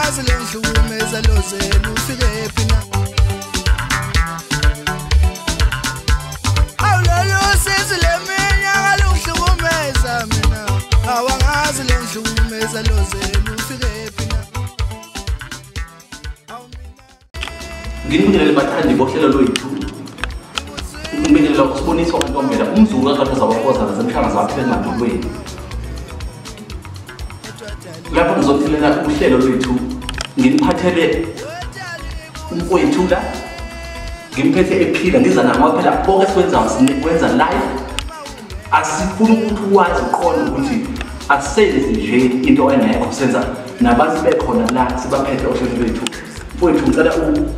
Awangazi lengihlukumeza loze lufike phi na. Awulolu sizi leminyaka lungihlukumeza mina. Awangazi lengihlukumeza loze lufike phi na. Nginibingelele bathandi bohlelo lwethu. Ngibingelela uSiboniso kaNtombela, umzukulu kaXhosa waKhoza zasemhlanga zaphela emadolweni. Lapho ngizothelela uhlelo lwethu nginiphathele umfowethu la, ngimphethe ephila, ngiza naye phela konke esikwenzayo sinikwenza live. Asifuni ukuthi wazi uqonde ukuthi asenzi nje into engekho, senza nabantu bekhona la sibaphethe ohlelo lwethu. Mfowethu ngicela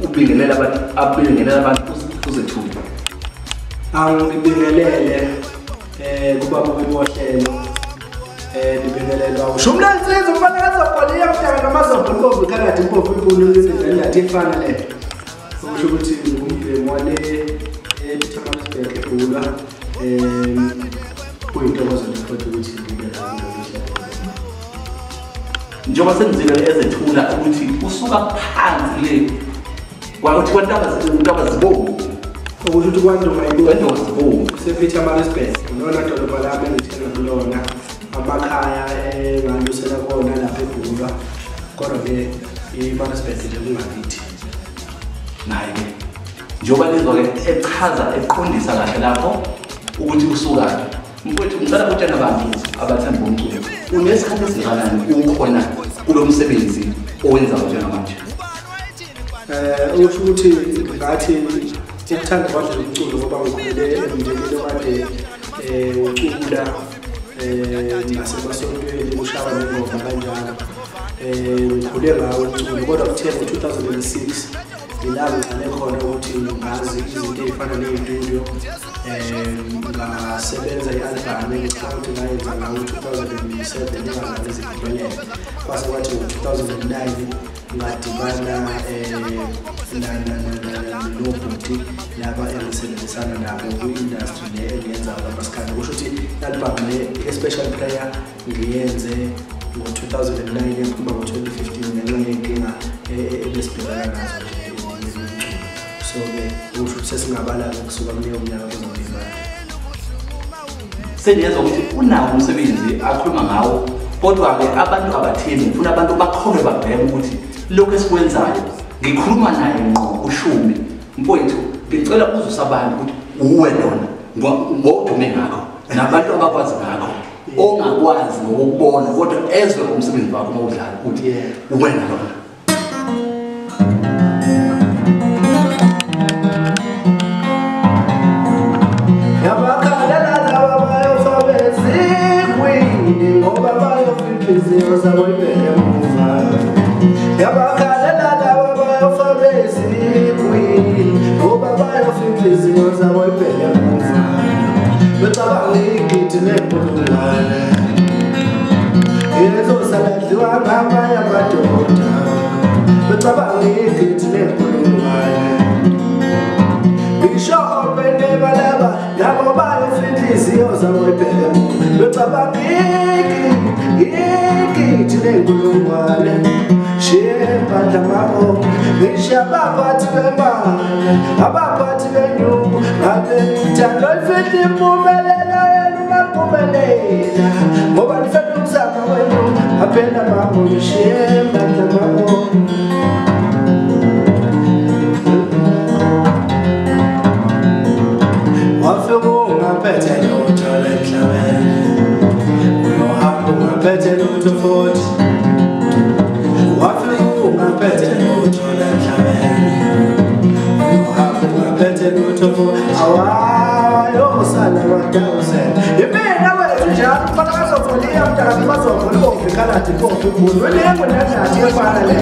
ubingelele abantu, abingelele abantu uzethule. Angibingelele kubaba bohlelo. Nibingelelwa ushumla insizwa umfana kaZobholiya mhlanga namaZobho inkovu ikhalathi inkovu inkulu indathi efana le. Okusho ukuthi ngumbhemu wale ePietermaritzburg eBhulwa. Kuyintokozo nje futhi ukuthi ngibe la kulolu hlelo. Njengoba senzile ezethula ukuthi usuka phansi le kwakuthi kwantaba zibomvu. Okusho ukuthi kwaNdoma zibomvu kusePietermaritzburg, lona dolobha lami engithenga kulona, amakhaya engalusela kona lapha eBhulwa, kodwa-ke iMaritzburg nje kungakithi. Naye-ke njengoba lizwa-ke echaza eqondisa kahle lapho ukuthi usukaphi. Mfowethu ngicela ukutshela abantu abathanda bomculo, unesikhathi esingakanani ukhona kulo msebenzi owenzayo njengamanje? Usho ukuthi ngathi ukuthanda kwami umculo ngoba ngikhule emndenini okade ucula nasemasontweni kushawa nengoma kanjalo. Ngikhule ngawo umculo, kodwa kuthe ngo-2006 ila ngiqale khona ukuthi ngazi izinto ey'fana ney'studio. Ngasebenza i-album engicabanga ukuthi ngayenza ngawo-2007 ingazange ziphumelele. Kwase kwathi ngo-2009 ngadibana nobhuti laba engisebenzisana nabo kwi-industry le engiyenzayo kamaskandi. Kusho ukuthi i-album le i-Special Prayer ngiyenze ngo-2009 yaphuma ngo-2015 ngenxa yey'nkinga ebesibhekana nazo nje emculo. So-ke kusho ukuthi sesingabala-ke kusuka kuleyo minyaka kuzobe imali. Seniyezwa ukuthi unawo umsebenzi akhuluma ngawo, kodwa-ke abantu abatheni, ngifuna abantu bakholwe babheke ukuthi lokhu esikwenzayo ngikhuluma naye ngqo uShumi. Mfowethu ngicela uzwise abantu ukuthi uwe lona ngodume ngakho nabantu abakwazi ngakho, ongakwazi ngokubona kodwa ezwe ngomsebenzi wakho uma udlala ukuthi uwena lona. Yabakhalela laba bayofa bezikwini ngoba bayofa inhliziyo zabo ibheke emuva. Yabakhalela laba bayofa bezikwini ngoba bayofa inhliziyo zabo ibheke emuva. Becabanga igidi nenkulungwane izosala dliwa ngamanye amadoda. Becabanga igidi nenkulungwane ngisho opene balaba nabo bayofa inhliziyo zabo ibheke emuva. Becabanga igidi nenkulungwane shephandla mabo ngisho abaphathi bemali abaphathi benyuku ngabe nithando lifihla impumelelo yenu maphumelela ngoba nifela umzamo wenu aphela mabo shephandla mabo. Wafika ungaphethe lutho emhlabeni, uyohamba ungaphethe lutho futhi. Wafika ungaphethe lutho emhlabeni, uyohamba ungaphethe lutho futhi. Awayosala wadawusela imina wethu njalo umfana kaZobholiya mntaka kaZobho inkovu ikhalathi inkovu inkulu welengo nendathi efana le.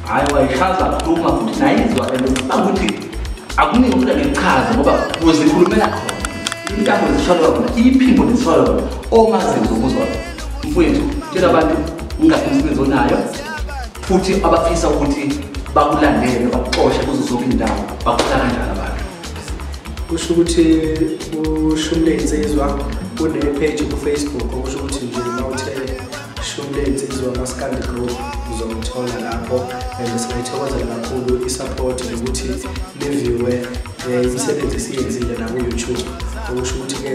Hayi wayichaza khuluma futhi nayizwa and ngicabanga ukuthi akuningi ukuthi ngichaze ngoba uzikhulumela khona intambo zishola khona iphimbo lishola khona ongazenza ukuzwa. Mfowethu tshela abantu ungakhi umsebenzi onayo futhi abafisa ukuthi bakulandele bakuxoshe kuzo zonke indawo bakuthola kanjani abantu? Kusho ukuthi uShumi Leyinsizwa une-page ku-Facebook, okusho ukuthi nje mawuthe Shumi Leyinsizwa Maskandi Group uzongithola lapho. And singayithokozela kakhulu i-support nokuthi niviwe imisebenzi esiyenzile naku-YouTube. Okusho ukuthi-ke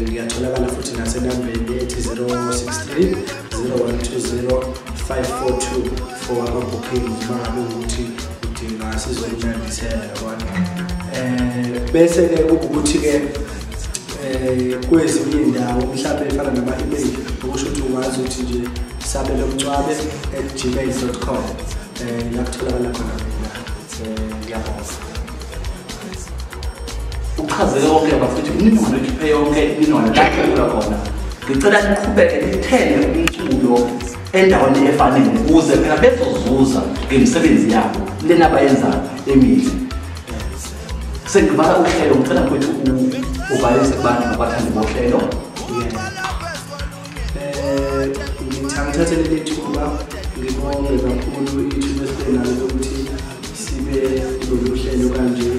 ngiyatholakala futhi nasenambeni ethi 063 0120 542 for ama-bookings uma ngabe ukuthi udinga sizokunandisela, yabona. Bese-ke kuwukuthi-ke kwezinye iy'ndawo mhlawumbe efana nama-email, okusho ukuthi ungazi ukuthi nje sabelomncwabe@gmail.com, la kutholakala khona mina. Ngiyabonga. Uchazeke konke bafethu, imininingwane ekhiphe yonke imininingwane la kucula khona. Ngicela niqhubeke nithenge umculo endaweni efanele ukuze phela bezozuza ngemisebenzi yabo lena abayenzayo emihle. Sengivala uhlelo, ngicela mfowethu uvalise kubantu abathandi bohlelo. Ngithathe leli thuba ngibonge kakhulu ithuba esibenalo lokuthi sibe kulolu hlelo kanje.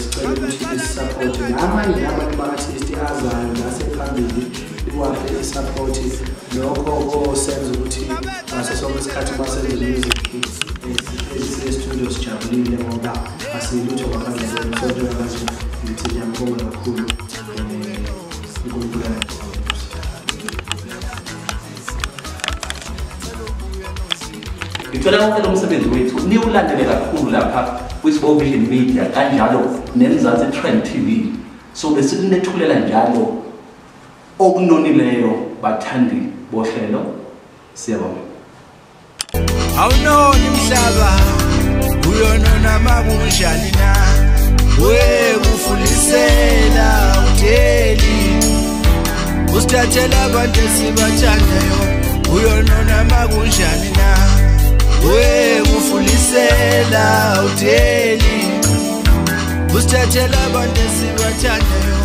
Sicela ukuthi nisupporte namanye namanye ama-artist azayo nasephambili, niwaphe i-support. Lokho kosenza ukuthi ngaso sonke isikhathi uma senza music sihle-studio sijabulile ngoba asilutho ngaphandle kwenu. So njengamanje ngithi ngiyambonga kakhulu, uNkulunkulu anibusise. Ngicela konke lo msebenzi wethu niwulandele kakhulu lapha kwiSbo Vision Media kanjalo neMzansi Trend TV. So besikunethulela njalo okunonileyo bathandi bohlelo. Siyabonga. Awunoni mhlaba uyonona makunjani na, wekufulisela udeli usithathela abantu esibathandayo. Uyonona makunjani na, wekufulisela udeli usithathela abantu esibathandayo.